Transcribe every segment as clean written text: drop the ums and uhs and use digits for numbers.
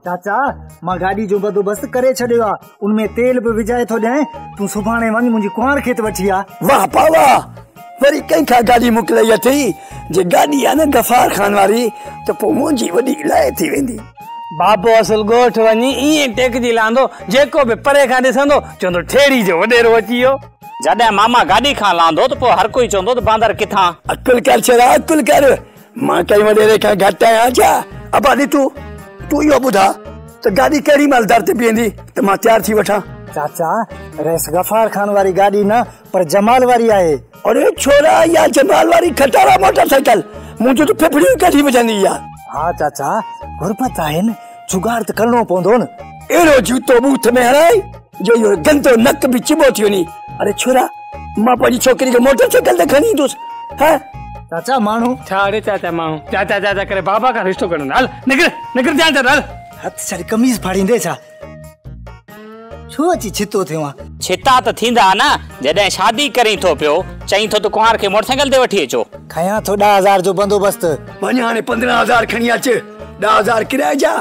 चाचा, मां गाॾी जो बंदोबस्तु करे छॾियो आहे, उन में तेल बि विझाए थो ॾियांइ। तूं सुभाणे वञ मुंहिंजी कुंवार खे त वठी आ। वाह पा वाह, वरी कंहिंखां गाॾी मोकिलई अथई? जे गाॾी आहे न गफ़ार खान वारी त पोइ मुंहिंजी वॾी लाइ थी वेंदी। बाबो असुल ॻोठ वञी ईअं टेकजी लहंदो, जेको बि परे खां ॾिसंदो चवंदो ठेड़ी जो वॾेरो अची वियो। जॾहिं मामा गाॾी खां लहंदो त पोइ हर कोई चवंदो त बांदर किथां। अकुल कर छड़ा, अकुल कर। मां कंहिं वॾेरे खां घटि आहियां छा? अबा ॾी तूं तूं इहो ॿुधा त गाॾी कहिड़ी महिल दर ते बीहंदी त मां तयारु थी वठां। चाचा, रईस गफ़ार खान वारी गाॾी न पर जमाल वारी आहे। अरे छोरा, या जमाल वारी खटारा मोटरसाइकिल मुंहिंजो त फेफड़ियूं कढी विझंदी आहे। हा चाचा, गुरबत आहे न, जुगाड़ त करणो पवंदो न। अहिड़ो जूतो बूथ में हणाए जो इहो गंदो नक बि चिबो थी वञे। अरे छोरा, मां पंहिंजी छोकिरी खे मोटरसाइकिल ते खणी ईंदुसि। हा चाचा, माण्हू छा अरे चाचा, माण्हू चाचा चाचा करे बाबा खां रिश्तो कढंदा। हल निकिर निकिर ध्यान छॾ, हल। हथ छॾ, कमीज़ फाड़ींदे छा? छो अची छितो थियो आहे? छिता त थींदा न, जॾहिं शादी करीं थो पियो, चई थो त कुंवार खे मोटरसाइकिल ते वठी अचो। खयां थो 10,000 जो बंदोबस्तु। वञ हाणे 15,000 खणी अच, 10,000 किराए जा,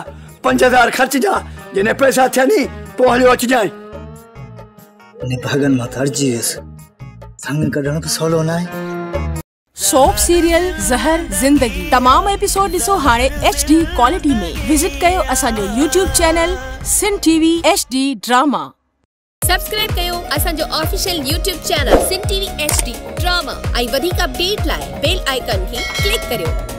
5,000 ख़र्च जा। जॾहिं पैसा थियनि पोइ हलियो अचिजांइ। निभागन मां त अड़जी वियुसि, संग कढणु बि सवलो न आहे। सोप सीरियल ज़हर ज़िंदगी तमाम एपिसोड ॾिसो हाणे HD quality में। विज़िट कयो असांजो YouTube channel Sindh TV HD drama. Subscribe कयो असांजो official YouTube channel Sindh TV HD drama ऐं वधीक अपडेट लाइ बेल आइकन खे क्लिक करियो।